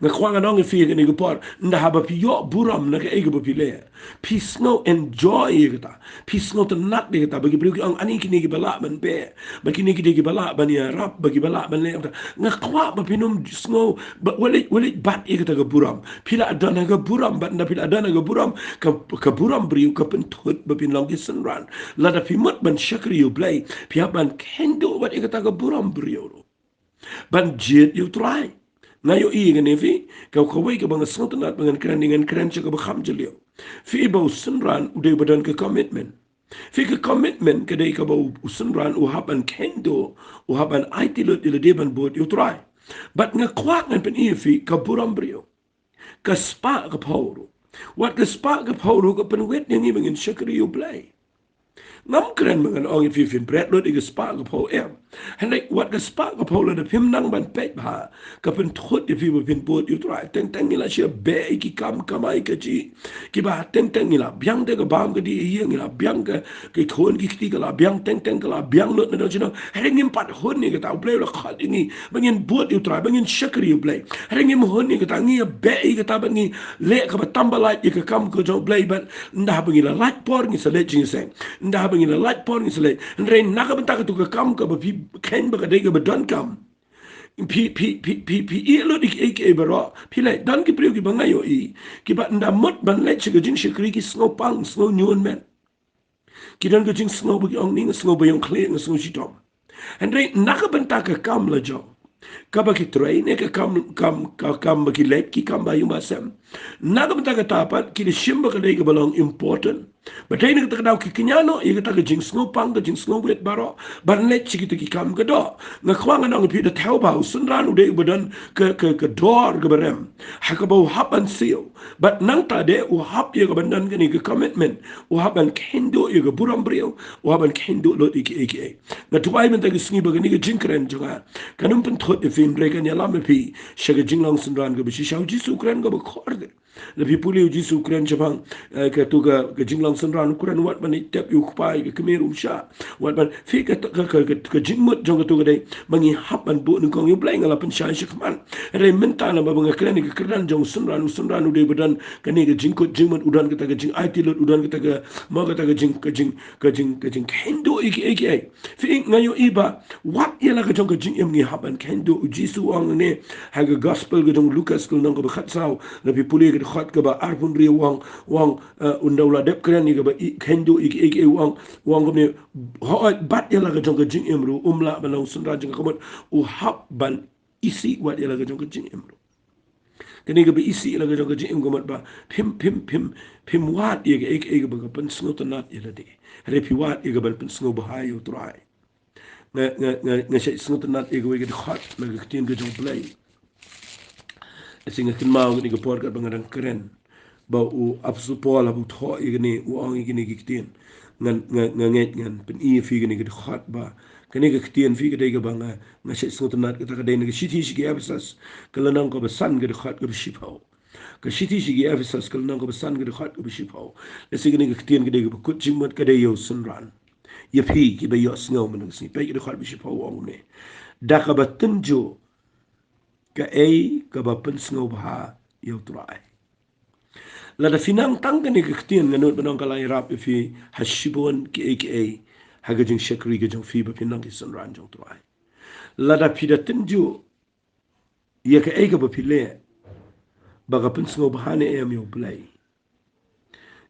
Nga kwah ngan ong ïa phi ha kane ka por, ynda haba phi ïoh burom na kaei kaba phi leh, phi sngew enjoy ïa kata, phi sngewtynnat ïa kata, ba ki briew ki ong, ani kine kiba lah ban beh, ba kine ki dei kiba lah ban ïarap, ba kiba lah ban leh kata. Nga kwah ba phin ym sngew ba, wat leit, wat leit bat ïa kata ka burom. Phi la don ha ka burom, bad ynda phi la don ha ka burom, ka, ka burom briew ka pynthut ba phin long ki synran. Lada phi mut ban shakri ïa u Blei, phi hap ban kheiñduh wat ïa kata ka burom briew ruh ban jied ïa u Trai. Nga ïohi ïa kane, phi, ka, kawei kaba nga sngewtynnat ba ngan kren, ngan kren sha kaba kham jylliew, phi, ba u synran u dei uba don ka commitment. Phi, ka commitment ka dei kaba u, u synran u hap ban kheiñduh, u hap ban aiti lut ïa lade ban bud ïa u Trai. Bad nga kwah ngan pyni ïa phi ka burom briew, ka spah ka phew ruh. Wat ka spah ka phew ruh ka pynwit ïa ngi ba ngin shakri ïa u Blei. Ngam kren ba ngan ong ïa phi phin bret lut ïa ka spah ka phew, em. Hynrei wat ka spah ka phew lada phim nang ban peit bha, ka pynthut ïa phi ba phin bud ïa u Trai. Teng teng ngi la shah beh ïa ki kam kamai kajih kiba teng teng ngi la biang, te ka bam ka dih ïa ngi la biang, ka ki khun ki kti ka la biang, teng teng ka la biang lut na dong shnong. Hynrei ngim pat hun ïa kata, U Blei u la khot ïa ngi ba ngin bud ïa u Trai, ba ngin shakri ïa U Blei. Hynrei ngim hun ïa kata, ngi ïa beh ïa kata bad ngi leh kaba tam ba lait ïa ka kam ka jong U Blei bad ynda haba ngi la lait por ngi sa leit jingïaseng. Ynda haba ngi la lait por ngi sa leit. Hynrei na ka bynta katu ka kam kaba phi kheiñ ba ka dei kaba donkam, phi, phi, phi, phi, phi ïeh lut ïa kiei kiei baroh. Phi leh, don ki briew kiba nga ïohi kiba ynda mut ban leit sha ka jingshakri ki sngew pang, sngew ñiewhynmen. Ki don ka jingsngew ba ki ong, ni nga sngew ba ïong khlieh, nga sngew shitom. Hynrei na ka bynta ka kam la jong, kaba ki trei ne ka kam, kam, ka kam ba ki leit, ki kam ba ïing ba sem, na ka bynta kata pat ki la shim ba ka dei kaba long important. Ba dei na kata ka daw ki kñia noh ïa kata ka jingsngew pang, ka jingsngew wit baroh ban leit sha kita ki kam ka doh. Nga kwah ngan ong ïa phi, da thew ba u synran u dei uba don ka, ka, ka dor kaba rem ha kaba u hap ban siew. Bad nangta de u hap ïa ka ban don kane ka commitment, u hap ban kheiñ duh ïa ka burom briew, u hap ban kheiñ duh lut ïa kiei kiei. Nga duwai mynta ka sngi ba kane ka jingkren jong nga kan ym pynthut ïa phi, hynrei kan ïalam ïa phi sha ka jinglong synran kaba shisha. U Jisu u kren kaba khor de. Lada phi pule, U Jisu u kren shaphang, eh, katu ka, ka jinglong synran, u kren wat ban ïatep ïa u kpa, ïa ka kmie, ïa u msha. Wat ban, phi, ka, ka, ka, ka, ka jingmut jong katu ka dei ba ngi hap ban buh nyngkong ïa U Blei. Nga la pynshai shakhmat. Hynrei mynta namar ba nga kren ïa ka kyrdan jong u synran, u synran u dei ba don kane ka jingkut jingmut, u don kata ka jingaiti lut, u don kata ka, mo, kata ka jing, ka jing, ka jing, ka jingkheiñ duh ïa kiei kiei. Phi, nga ïohi ba wat ïa la ka jong ka jingim ngi hap ban kheiñ duh. U Jisu u ong ne ha ka gospel ka jong u Lukas ka lynnong kaba khatsaw, lada phi pule ka dkhot kaba arphew hynriew, u ong, u ong, eh, ynda u la dep kren ïa kaba i, kheiñ duh ïa kiei kiei, u ong, u ong kumne, hooid, bat ïa la ka jong ka jingim ruh, um lah ban long synran jong ka, ka mut u hap ban isih wat ïa la ka jong ka jingim ruh. Kane kaba isih ïa la ka jong ka jingim ka mut ba phim, phim, phim, phim wad ïa kaei kaei kaba ka pynsngewtynnat ïa lade. Hynrei phi wad ïa ka ban pynsngewbha ïa U Trai. Nga, nga, nga, nga shait sngewtynnat ïa kawei ka dkhot na ka ktien ka jong U Blei. Lehse nga kynmaw kane ka por katba nga dang kren ba u Apostol Paul haba u thoh ïa kane, u ong ïa kine ki ktien. Nga, nga, nga ngeit ngan pyni ïa phi kane ka dkhot ba kane ka ktien, phi, ka dei kaba nga, nga shait sngewtynnat. Kata ka dei na ka shithi sha ki Ephesus, ka lynnong kaba san, ka dkhot kaba shiphew. Ka shithi sha ki Ephesus, ka lynnong kaba san, ka dkhot kaba shiphew. Lehse kane ka ktien ka dei kaba kut jingmut, ka dei ïa u synran. Ïa phi kiba ïohsngew mynta ka sngi, peit ka dkhot ba shiphew, u ong kumne: Da kaba tynjuh kaei kaba pynsngewbha ïa U Trai. Lada phi nang tang kane ka ktien, nga nud ban ong ka la ïarap ïa phi ha shibun kiei kiei ha ka jingshakri ka jong phi ba phin long ki synran jong U Trai. Lada phi da tynjuh ïa kaei kaba phi leh ba ka pynsngewbha ne em ïa U Blei,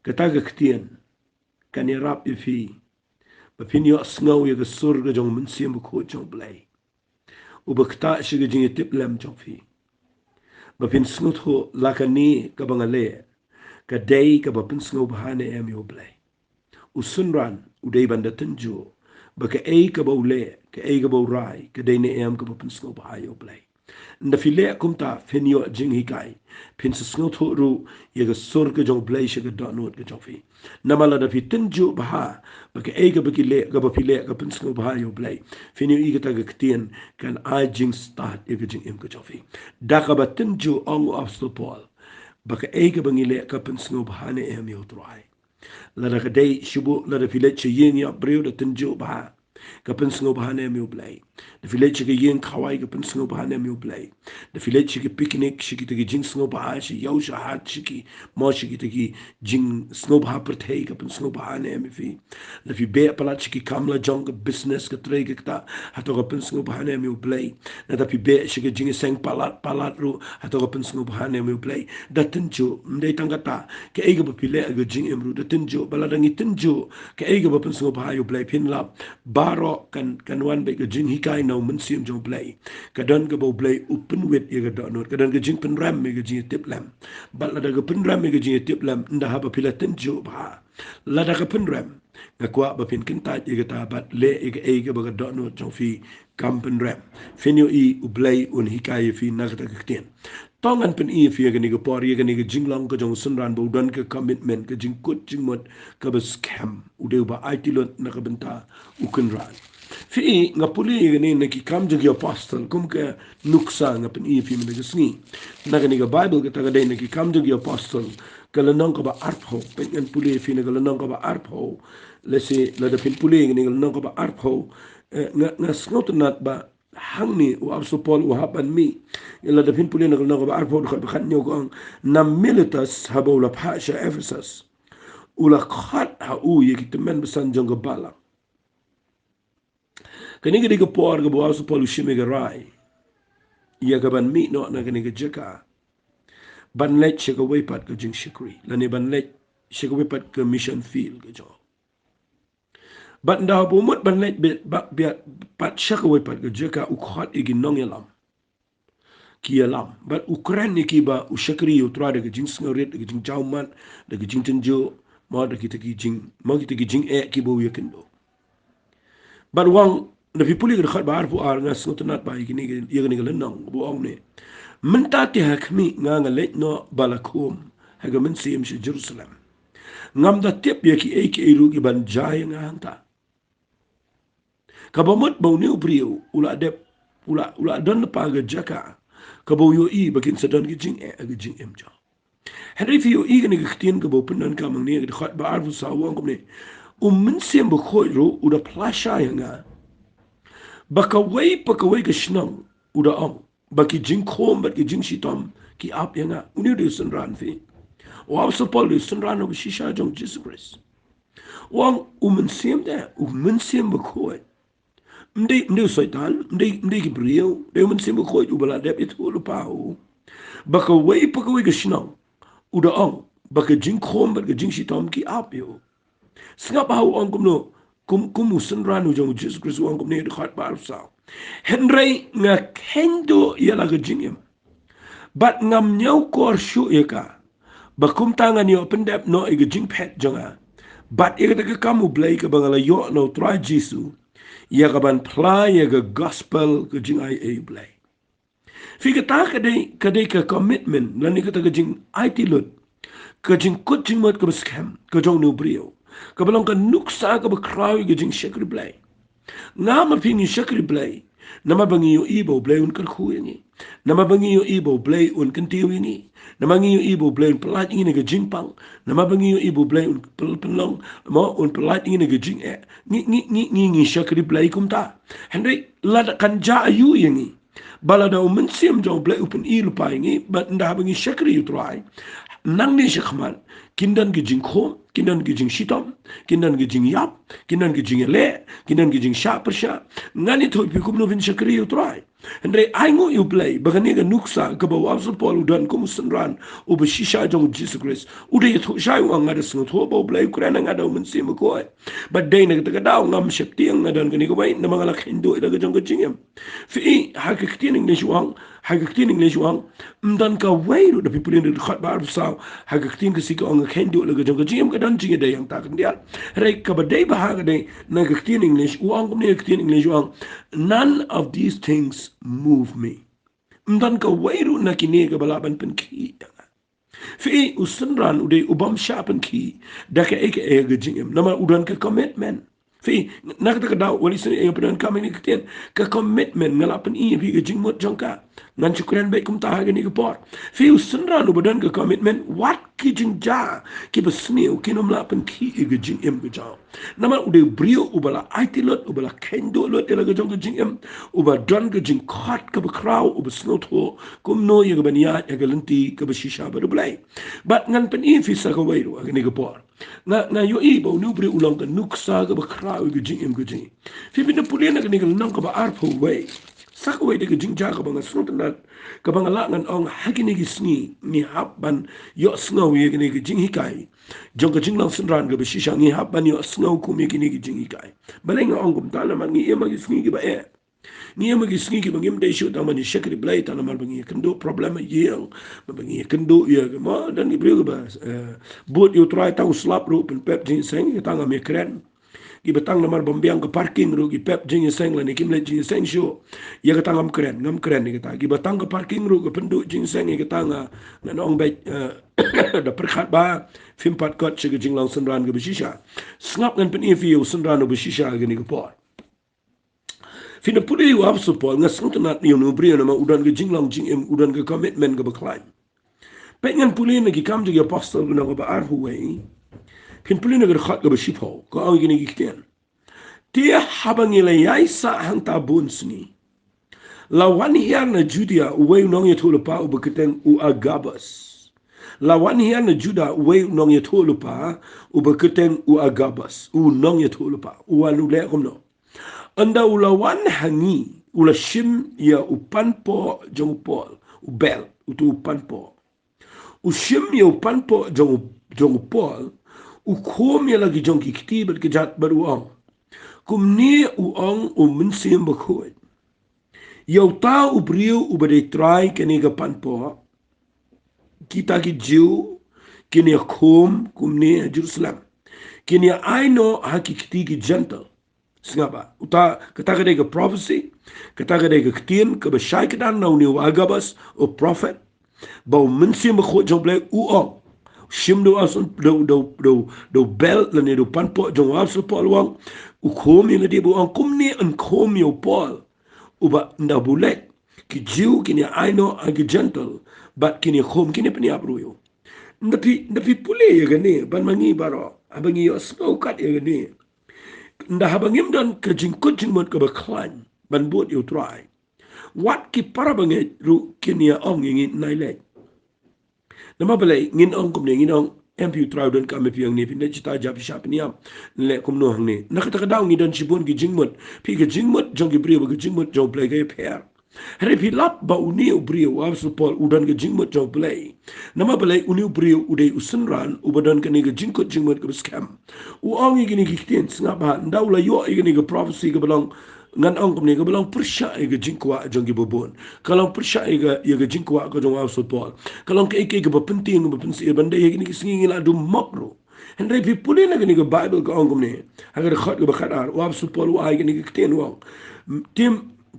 kata ka ktien kan ïarap ïa phi ba phin ïohsngew ïa ka sur ka jong u Mynsiem Bakhuid jong U Blei, uba ktah sha ka jingïatiplem jong phi, ba phin sngewthuh la kane kaba nga leh ka dei kaba pynsngewbha ne em ïa U Blei. U synran u dei ban da tynjuh ba kaei kaba u leh, kaei kaba u rai, ka dei ne em kaba pynsngewbha ïa U Blei. Ynda phi leh kumta, phin ïoh jinghikai, phin sa sngewthuh ruh ïa ka sur ka jong U Blei sha ka dohnud ka jong phi. Namar lada phi tynjuh bha ba kaei kaba ki leh, kaba phi leh ka pynsngewbha ïa U Blei, phin ïohi kata ka ktien kan ai jingstad ïa ka jingim ka jong phi. Da kaba tynjuh, ong u Apostol Paul, ba kaei kaba ngi leh ka pynsngewbha ne em ïa U Trai. Lada ka dei shuh, lada phi leit sha ïing ïap briew, da tynjuh bha, ka pynsngewbha ne em ïa U Blei. Da phi leit sha ka ïing khawai, ka pynsngewbha ne em ïa U Blei. Da phi leit sha ki picnic, sha kita ki jingsngewbha, sha ïew sha hat, sha ki, mo, sha kita ki jingsngewbha pyrthei, ka pynsngewbha ne em ïa phi. Da phi beh palat sha ki kam la jong, ka business, ka trei, ka ktah, hato ka pynsngewbha ne em ïa U Blei. Lada phi beh sha ka jingïaseng palat palat ruh, hato ka pynsngewbha ne em ïa U Blei. Da tynjuh. Ym dei tang kata, kaei kaba phi leh ha ka jingim ruh da tynjuh. Ba lada ngi tynjuh kaei kaba pynsngewbha ïa U Blei, phin lap, baroh kan, kan wan beit ka jinghikai na u Mynsiem jong U Blei. Ka don kaba U Blei u pynwit ïa ka dohnud, ka don ka jingpynrem ïa ka jingïatiplem. Bad lada ka pynrem ïa ka jingïatiplem, ynda haba phi la tynjuh bha, lada ka pynrem, nga kwah ba phin kyntait ïa kata bad leh ïa kaei kaba ka dohnud jong phi kam pynrem. Phin ïohi U Blei un hikai ïa phi na kata ka ktien. To ngan pyni ïa phi ïa kane ka por, ïa kane ka jinglong ka jong u synran ba u don ka commitment, ka jingkut jingmut kaba skhem. U dei uba aiti lut na ka bynta u Kynrad. Phi i, nga pule ïa kane na Ki Kam jong ki Apostol, kum ka nuksa nga pyni ïa phi mynta ka sngi. Na kane ka Baibl kata ka dei na Ki Kam jong ki Apostol, ka lynnong kaba arphew, peit ngan pule ïa phi na ka lynnong kaba arphew. Lehse lada phin pule ïa kane ka lynnong kaba arphew, eh, nga, nga sngewtynnat ba hangne u Apostol Paul u hap ban mih. Lada phin pule na ka lynnong kaba arphew dkhot ba khathynñiew ka ong, na Miletus haba u la phah sha Ephesus, u la khot ha u ïa ki tymmen basan jong ka balang. Kane ka dei ka por kaba u Apostol Paul u shim ïa ka rai ïa ka ban mih noh na kane ka jaka, ban leit sha kawei pat ka jingshakri, lane ban leit sha kawei pat ka mission field ka jong. Bad ynda haba u mut ban leit beit, ba, beit pat sha kawei pat ka jaka, u khot ïa ki nongïalam, ki ïalam. Bad u kren ïa ki ba u shakri ïa u Trai da ka jingsngewrit, da ka jingjawmat, da ka jingtynjuh, mo da kita ki jing, mo kita ki jingeh kiba u ïakynduh. Bad u ong, lada phi pule ka dkhot ba arphew ar, nga sngewtynnat ba ïa kane, ïa kane ka lynnong, u ong ne, mynta te ha khmih nga, nga leit noh ba la khum ha ka mynsiem sha Jerusalem. Ngam da tip ïa kiei kiei ruh kiban jia ïa nga hangta. Kaba mut ba une u briew u la dep, u la, u la don lypa ka jaka kaba u ïohi ba kin sa don ka jingeh ha ka jingim jong. Hynrei phi ïohi kane ka ktien kaba u pyndonkam hangne, ka dkhot ba arphew saw, u ong kumne, u Mynsiem Bakhuid ruh u da plasha ïa nga ba kawei pa kawei ka shnong, u da ong, ba ki jingkhum bad ki jingshitom ki ap ïa nga. Une u dei u synran, phi. U Apostol Paul u dei u synran uba shisha jong u Jisu Khrist. U ong u Mynsiem, te u Mynsiem Bakhuid. Ym dei, ym dei u Soitan, ym dei, ym dei ki briew, dei u Mynsiem Bakhuid uba la dep ïathuh lypa ha u ba kawei pa kawei ka shnong, u da ong ba ka jingkhum bad ka jingshitom ki ap ïa u. Sngap ha u ong kumno, kum, kum u synran u jong u Jisu Khrist, u ong kumne, dkhot ba arphew saw: Hynrei nga kheiñ duh ïa la ka jingim, bad ngam ñiewkor shuh ïa ka, ba kumta ngan ïoh pyndep noh ïa ka jingphet jong nga, bad ïa kata ka kam U Blei kaba nga la ïoh na U Trai Jisu, ïa kaban phla ïa ka gospel ka jingai ei U Blei. Phi, kata ka dei, ka dei ka commitment, lane kata ka jingaiti lut, ka jingkut jingmut kaba skhem ka jong une u briew, kaba long ka nuksa kaba khraw ïa ka jingshakri Blei. Nga ma phi ngi shakri Blei namar ba ngi ïohi ba U Blei un kyrkhu ïa ngi, namar ba ngi ïohi ba U Blei un kyntiew ïa ngi, namar ngi ïohi ba U Blei un pyllait ïa ngi na ka jingpang, namar ba ngi ïohi ba U Blei un pyn-, pynlong, mo, un pyllait ïa ngi na ka jingeh. Ngi, ngi, ngi, ngi, ngi shakri Blei kumta. Hynrei lada kan jia aiu ïa ngi ba lada u Mynsiem jong U Blei u pyni lypa ïa ngi, bad ynda haba ngi shakri ïa U Trai, nangne shakhmat kin don ki jingkhum, kin don ki jingshitom, kin don ki jingïap, kin don ki jingïaleh, kin don ki jingshah pyrshah. Ngan ïathuh ïa phi kumno phin shakri ïa U Trai. Hynrei ai nguh ïa U Blei ba kane ka nuksa kaba u Apostol Paul u don kum u synran uba shisha jong u Jisu Khrist, u da ïathuh shai, u ong, nga da sngewthuh ba U Blei u kren ha nga da u Mynsiem Bakhuid. Bad dei na kata ka daw ngam sheptieng, nga don kane kawei namar nga la kheiñ duh ïa la ka jong ka jingim. Phi i, ha ka ktien English u ong, ha ka ktien English u ong, ym don kawei ruh, lada phi pule na ka dkhot ba arphew saw, ha ka ktien Khasi ka ong, nga kheiñ duh ïa la ka jong ka jingim, ka don jingïadei hangta khyndiat. Hynrei kaba dei ba ha ka dei na ka ktien English, u ong kumne, ka ktien English u ong, "None of these things move me." Ym don kawei ruh na kine kaba lah ban pynkhih ïa nga. Phi i, u synran u dei u bym shah pynkhih da kaei kaei ha ka jingim namar u don ka commitment. Phi i, na kata ka daw, wat lei sngewbha ïa phi, don ka mane ka ktien, ka commitment. Nga la pyni ïa phi ka jingmut jong ka. Ngan shu kren beit kumta ha kane ka por. Phi i, u synran uba don ka commitment, wat ki jingjia kiba sniew kin ym lah pynkhih ïa ka jingim ka jong u. Namar u dei u briew uba la aiti lut, uba la kheiñ duh lut ïa la ka jong ka jingim, uba don ka jingkhot kaba khraw, uba sngewthuh kumno ïa kaban ïaid ha ka lynti kaba shisha bad U Blei. Bad ngan pyni ïa phi sa kawei ruh ha kane ka por. Nga, nga ïohi ba une u briew u long ka nuksa kaba khraw ïa ka jingim ka jong ngi. Phi, phin da pule na kane ka lynnong kaba arphew wei, sa kawei de ka jingjia kaba nga sngewtynnat, kaba nga lah ngan ong ha kine ki sngi ngi hap ban ïohsngew ïa kine ki jinghikai jong ka jinglong synran kaba shisha, ngi hap ban ïohsngew kum ïa kine ki jinghikai. Balei nga ong kumta? Namar ngi im ha ki sngi kiba eh. Ngi im ha ki sngi kiba ngim dei shuh tang ban ïa shakri Blei, tang namar ba ngi ïakynduh problem ha ïing, ba ngi ïakynduh ïa ka, mo, don ki briew kiba, eh, bud ïa U Trai, tang u slap ruh pynpep jingïaseng, kata ngam ïakren. Kiba tang namar bym biang ka parking ruh ki pep jingïaseng lane kim leit jingïaseng shuh. Ïa kata ngam kren, ngam kren ïa kata. Kiba tang ka parking ruh ka pynduh jingïaseng ïa kata nga, ngan ong beit, eh, da pyrkhat ba phim pat kot sha ka jinglong synran kaba shisha. Sngap ngan pyni ïa phi ïa u synran uba shisha ha kane ka por. Phin da pule ïa u Apostol Paul, nga sngewtynnat ïa une u briew namar u don ka jinglong jingim, u don ka commitment kaba khlaiñ. Peit ngan pule na Ki Kam jong ki Apostol ka lynnong kaba arphew wei. Phin pule na ka dkhot kaba shiphew, ka ong ïa kine ki ktien. Te haba ngi la ïaisah hangta bun sngi, la wan hiar na Judia uwei u nongïathuhlypa uba kyrteng u Agabus. La wan hiar na Juda uwei u nongïathuhlypa uba kyrteng u Agabus, u nongïathuhlypa, u wan u leh kumno? Ynda u la wan ha ngi, u la shim ïa u panpoh jong u Paul, u belt, uto u panpoh. U shim ïa u panpoh jong u, jong u Paul, u khum ïa la ki jong ki kti bad ki kjat bad u ong. Kumne u ong u Mynsiem Bakhuid. Ïa uta u briew uba dei trai kane ka panpoh, kita ki Jiw kin ïa khum kumne ha Jerusalem. Kin ïa ai noh ha ki kti ki Jentil. Sngap ba, uta, kata ka dei ka prophecy, kata ka dei ka ktien kaba shai kdar na une u Agabus, u prophet. Ba u Mynsiem Bakhuid jong U Blei u ong. Shim da u, da u, da u, da u belt lane da u panpoh jong u Apostol Paul u ong. U khum ïa lade ba u ong kumne yn khum ïa u Paul. Uba ynda u leit, ki Jiw kin ïa ai noh ha ki Jentil, bad kin ïa khum, kin ïa pynïap ruh ïa u. Ynda phi, ynda phi pule ïa kane, bad ma ngi baroh, haba ngi ïohsngew kat ïa kane. Ynda haba ngim don ka jingkut jingmut kaba khlaiñ ban bud ïa u Trai, wat ki para bangeit ruh kin ïa ong ïa ngi, nai leit. Namar balei ngin ong kumne, ngin ong, em, phi, u Trai u donkam ïa phi hangne, phin leit shata, jia phi shah pynïap, leh kumno hangne. Na kata ka daw ngi don shibun ki jingmut. Phi, ka jingmut jong ki briew bad ka jingmut jong U Blei ka ïapher. Hynrei phi lap ba une u briew, u Apostol Paul, u don ka jingmut jong U Blei. Namar balei? Une u briew u dei u synran uba don kane ka jingkut jingmut kaba skhem. U ong ïa kine ki ktien, sngap ba, ynda u la ïoh ïa kane ka prophecy kaba long, ngan ong kumne, kaba long pyrshah ïa ka jingkwah jong kiba bun. Ka long pyrshah ïa ka, ïa ka jingkwah ka jong u Apostol Paul. Ka long kaei kaei kaba pyntieng, kaba pynsyier, ban dei ha kine ki sngi ngi la dum mok ruh. Hynrei phi pule na kane ka Baibl ka ong kumne, ha ka dkhot kaba khatar, u Apostol Paul u ai kane ka ktien u ong. Te,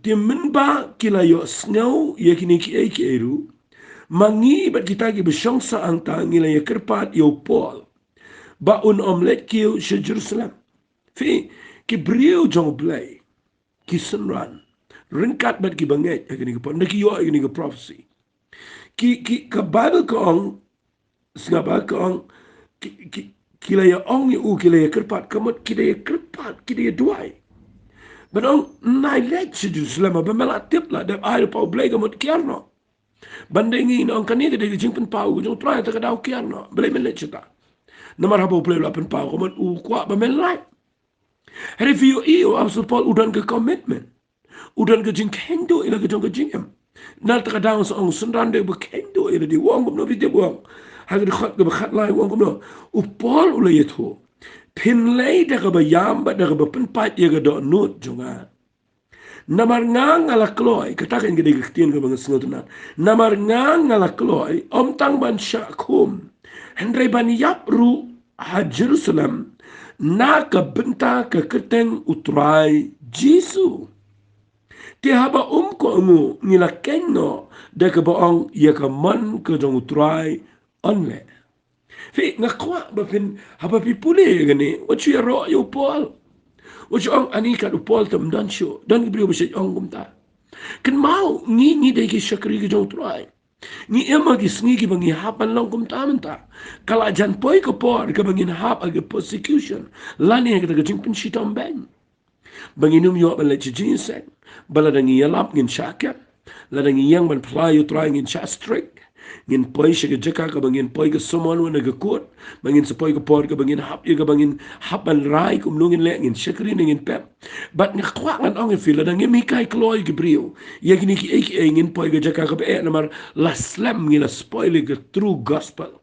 te mynba ki la ïohsngew ïa kine kiei kiei ruh, ma ngi bad kita kiba shong sah hangta ngi la ïakyrpad ïa u Paul ba un ym leit kiew sha Jerusalem. Phi, ki briew jong U Blei, ki synran, ryngkat bad kiba ngeit ha kane ka por, ynda ki ïoh ïa kane ka prophecy. Ki, ki, ka Baibl ka ong, sngap ba, ka ong, ki, ki, ki la ïa ong ïa u, ki la ïakyrpad, ka mut ki la ïakyrpad, ki la ïaduwai. Ban ong, nai leit sha Jerusalem, ba me la tip la, dep ai lypa U Blei, ka mut kiar noh. Ban dei ngi ngin ong kane ka dei ka jingpynpaw ka jong U Trai, kata ka daw kiar noh. Balei men leit shata? Namar haba U Blei u la pynpaw, ka mut u kwah ba men lait. Hynrei phi ïohi, u Apostol Paul u don ka commitment. U don ka jingkheiñ duh ïa la ka jong ka jingim. Na kata ka daw sa ong, synran dei ba kheiñ duh ïa lade, u ong kumno, phi tip u ong? Ha ka dkhot kaba khatlai u ong kumno? U Paul u la ïathuh. Phin leit da kaba ïam bad da kaba pynpait ïa ka dohnud jong nga. Namar nga nga la kloi, kata ka dei ka ktien kaba nga sngewtynnat. Namar nga nga la kloi, ym tang ban shah khum, hynrei ban ïap ruh ha Jerusalem na ka bynta ka kyrteng U Trai Jisu. Te haba um kohnguh ngi la kheiñ noh da kaba ong, ïa ka mon ka jong U Trai yn leh. Phi, nga kwah ba phin, haba phi pule ïa kane, wat shu ïaroh ïa u Paul. Wat shu ong, ani kat u Paul te ym don shuh, don ki briew ba shait ong kumta. Kynmaw, ngi, ngi dei ki shakri ki jong U Trai. Ngi im ha ki sngi kiba ngi hap ban long kumta mynta. Ka la jan poi ka por kaba ngin hap ha ka persecution, lane ha kata ka jingpynshitom beiñ. Ba ngin ym ïoh ban leit sha jingïaseng. Ba lada ngi ïalap ngin shah kem. Lada ngi ïeng ban phla ïa U Trai ngin shah strict. Ngin poi sha ka jaka kaba ngin poi ka summon wan na ka court. Ba ngin sa poi ka por kaba ngin hap ïa kaba ngin hap ban rai kumno ngin leh, ngin shakri ne ngin pep. Bad nga kwah ngan ong ïa phi, lada ngim hikai kloi ki briew ïa kine kiei kiei, ngin poi ka jaka kaba eh, namar la slem ngi la spoil ïa ka true gospel.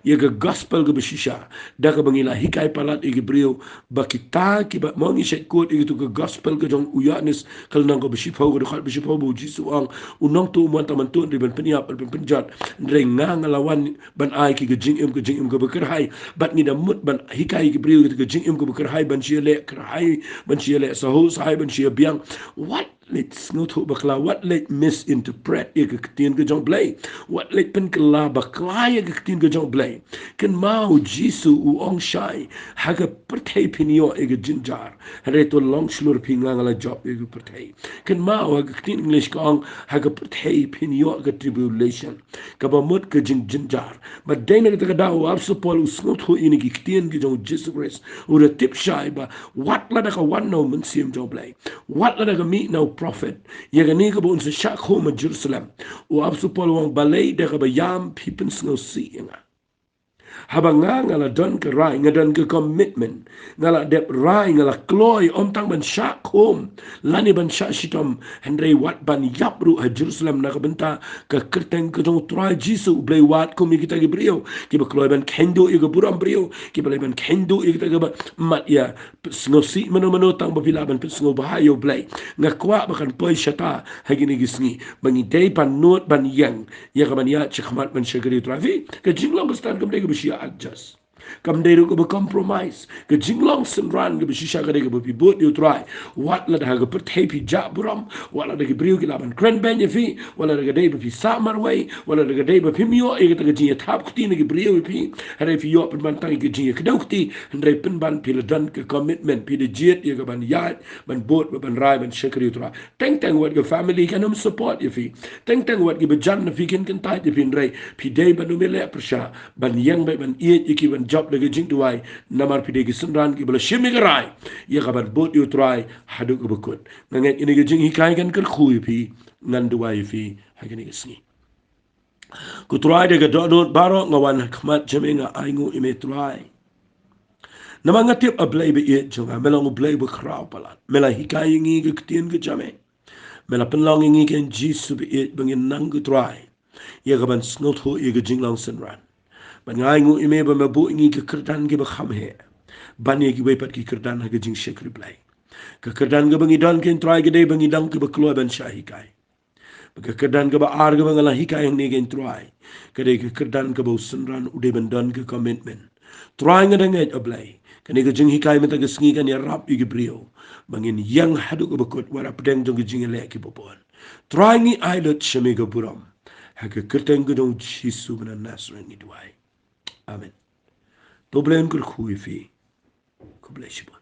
ïa ka gospel kaba shisha, da kaba ngi la hikai palat ïa ki briew ba kita kiba, mo ngi shait quote ïa kito ka gospel ka jong u Ïoannis, ka lynnong kaba shiphew, ka dkhot ba shiphew, ba u Jisu u ong, u nongtuh um wan tang ban tuh, hynrei ban pynïap, ban pynjot. Hynrei nga, nga la wan ban ai ki ka jingim, ka jingim kaba kyrhai. Bad ngi da mut ban hikai ïa ki briew kito ka jingim kaba kyrhai, ban shu ïaleh kyrhai, ban shu ïaleh sahuh sahai, ban shu ïabiang. Wat leit sngewthuh bakla, wat leit misinterpret ïa ka ktien ka jong U Blei. Wat leit pynkylla bakla ïa ka ktien ka jong U Blei. Kynmaw, u Jisu u ong shai, ha ka pyrthei phin ïoh ïa ka jynjar. Hynrei to long shlur phi, nga, nga la jop ïa ka pyrthei. Kynmaw, ha ka ktien English ka ong, ha ka pyrthei phin ïoh ka tribulation. Kaba mut ka jingjynjar. Bad dei na kata ka daw u Apostol Paul u sngewthuh ïa kine ki ktien ki jong u Jisu Khrist. U da tip shai ba wat lada ka wan na u Mynsiem jong U Blei, wat lada ka mih na u prophet, ïa kane kaba un sa shah khum ha Jerusalem, u Apostol Paul u ong, balei da kaba ïam phi pynsngewsih ïa nga? Haba nga, nga la don ka rai, nga don ka commitment, nga la dep rai, nga la kloi, ym tang ban shah khum lane ban shah shitom, hynrei wat ban ïap ruh ha Jerusalem na ka bynta ka kyrteng ka jong U Trai Jisu. U Blei wad kum ïa kita ki briew kiba kloi ban kheiñ duh ïa ka burom briew, kiba kloi ban kheiñ duh ïa kita kiba mat ïa sngewsih mano mano, tang ba phi lah ban pynsngewbha ïa U Blei. Nga kwah ba kan poi shata ha kine ki sngi ba ngi dei ban nud ban ïeng ïa ka ban ïaid shakhmat ban shakri U Trai. Phi, ka jinglong Khristan kam dei kaba shu adjust. Kam dei ruh kaba compromise. Ka jinglong synran kaba shisha ka dei kaba phi bud ïa U Trai. Wat lada ha ka pyrthei phi jah burom, wat lada ki briew ki lah ban kren beiñ ïa phi, wat lada ka dei ba phi sah marwei, wat lada ka dei ba phim ïoh ïa kata ka jingïathap kti na ki briew ïa phi, hynrei phi ïoh pynban tang ïa ka jingïakdew kti, hynrei pynban phi la don ka commitment, phi da jied ïa ka ban ïaid, ban bud, ban rai, ban shakri U Trai. Teng teng wat ka family kan ym support ïa phi. Teng teng wat kiba jan na phi kin kyntait ïa phi, hynrei phi dei ban ym ïaleh pyrshah, ban ïeng beit ban ïeit ïa ki, ban jop da ka jingduwai. Namar phi dei ki synran kiba la shim ïa ka rai ïa ka ban bud ïa U Trai haduh kaba kut. Nga ngeit ïa kane ka jinghikai kan kyrkhu ïa phi, ngan duwai ïa phi ha kane ka sngi. Ko Trai, da ka dohnud baroh nga wan ha khmat jong me, nga ainguh ïa me Trai. Namar nga tip, A Blei ba ïeit jong nga, me long U Blei ba khraw palat. Me la hikai ïa ngi ka ktien ka jong me. Me la pynlong ïa ngi, ko Jisu ba ïeit, ba ngin nang, ko Trai, ïa ka ban sngewthuh ïa ka jinglong synran. Bad nga ainguh ïa me ba me buh ïa ngi ki kyrdan kiba kham heh ban ïa kiwei pat ki kyrdan ha ka jingshakri Blei. Ka kyrdan kaba ngi don, ko Trai, ka dei ba ngi long kiba kloi ban shah hikai. Bad ka kyrdan kaba ar kaba nga la hikai hangne, ko Trai, ka dei ka kyrdan kaba u synran u dei ban don ka commitment. Trai, nga da ngeit, A Blei, kane ka jinghikai mynta ka sngi kan ïarap ïa ki briew ba ngin ïeng haduh kaba kut wat hapdeng jong ka jingïaleh kiba bun. Trai, ngi ai lut sha me ka burom. Ha ka kyrteng ka jong U Jisu ba na Nasareth ngi duwai. Amen. To U Blei un kyrkhu ïa phi. Khublei shibun.